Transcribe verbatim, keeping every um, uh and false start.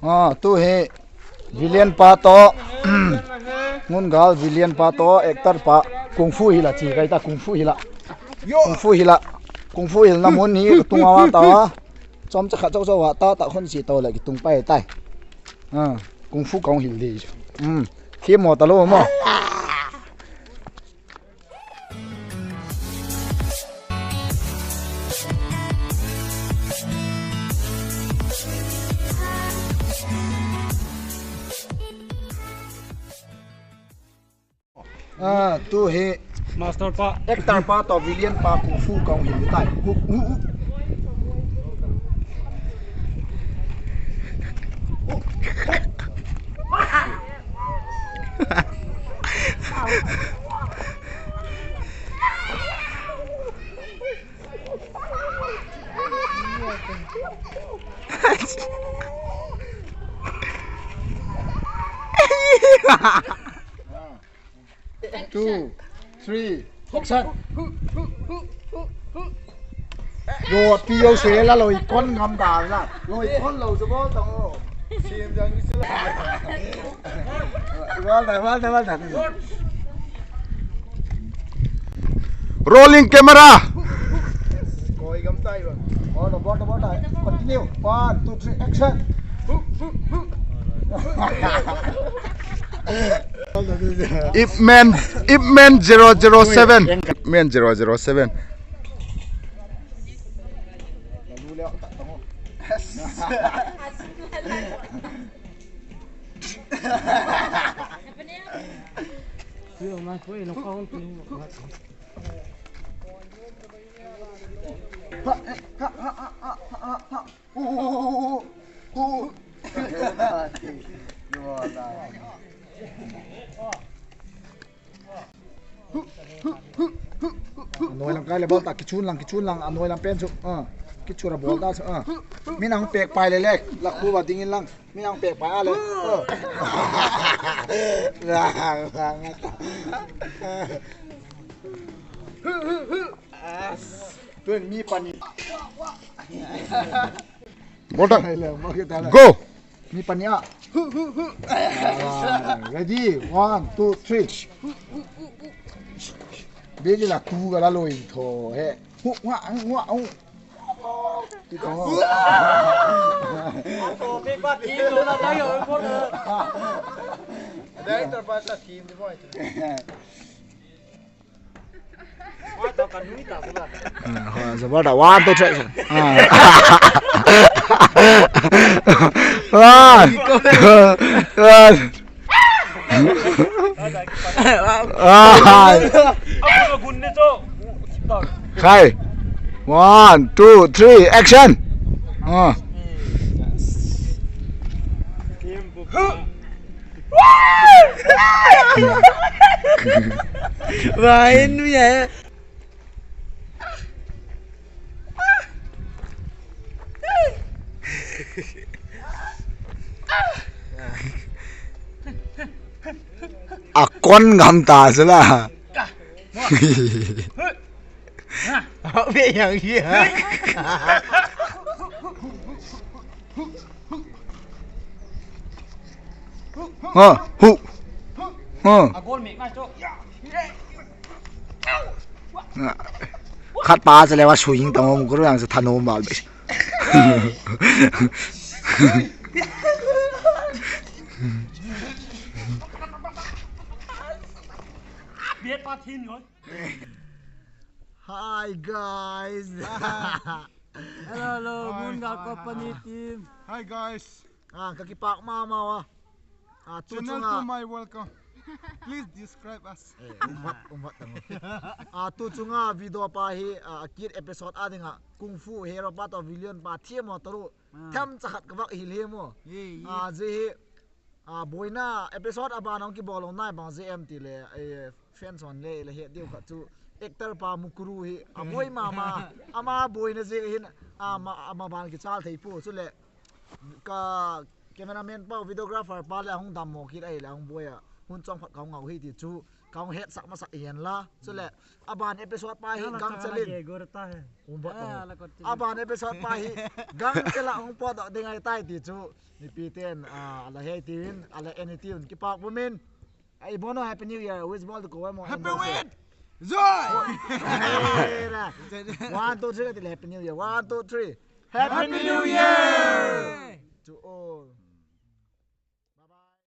A, tu hi villain pa tawh, Ngungal villain pa tawh actor pa, kung fu hila chi kai ta, kung fu hila. Kung fu hila. Kung fu hilna mun hi ka tung a ta a. Chawmcha khat chau chau a ta ta khon si to leh kitung pai tai. A, kung fu ka hung hil di chu. Thiam maw ta lo maw. A, tu hi master pa, actor pa tawh villain pa kung fu ka hung hil tai. Two, three, action. Lo pi yo se la, lo i kon ngam da la. Lo i kon lo se bol tang o. Sim jang ni se la. Well done, well done, well done. Rolling camera. Koi gam tai ba. Bol, bol, bol, bol. Continue. One, two, three, action. Ip Man, Ip Man zero zero seven. Ip Man zero zero seven. A nuai lam kai le bol ta, kichun lang, kichun lang, a nuai lam pen chu. A, kichun a bol ta chu. A, min a hung pêk pai le le, la khu va ding in lang. Min a hung pêk pai a le. Tun mi pani. Bol ta. Go. Mi pani a. Ready, one, two, three. Beli la tu ga la loi tho he. Hu, ngua, ngua, ngua. Ti tho. Director pa sa team ni boy. One, two, three, action. One, two, one. Khai. One, two, three, action. Vai nu ya. A kon ngam ta sala. Ve yang hi ha. Ha, hu. Ha. Khat pa cha le wa swing ta mo ko yang sa thano mal be. Hi guys. Hello, hello, Hi, Ngungal hi, Company hi. Team. Hi guys. Ah, ka kipak ma ma a. Ah, tu Channel chunga to my welcome. Please describe us. Eh, um vat, um vat tang. Ah, tu chunga video pa hi, ah, a kit episode a dinga Kung Fu hero pa tawh villain pa thiam maw taru. Ah. Tham cha khat ka vak hil hi maw. Ye, ye. Ah, zia hi, ah, buaina episode a ban hung kibawl lo nai bang zia em ti le, eh, fans hon le la het diu khat chu actor pa Mukuru hi a buai ma ma, ama buaina ziak hin, ah, ma, ama ban kichal thei pua chu le. Ka cameraman pa, videographer pa le a hung dam maw kit ahileh a hung buai a, hun chawm khat ka hung ngau hi ti chu ka hung hetsak masak i hen la. Chuleh, a ban episode pa hi gangchal in, um bot ta. A ban episode pa hi gangchal ah hung pawtdok ding ahi tai ti chu mipite'n a la hei tiu in, a la en i tiu in, kipâk pum in. Ai, Bono, Happy New Year. Wish bawl di ko em maw? Happy New Year. Joy. One, two, three ka ti leh Happy New Year. One, two, three. Happy New Year to all.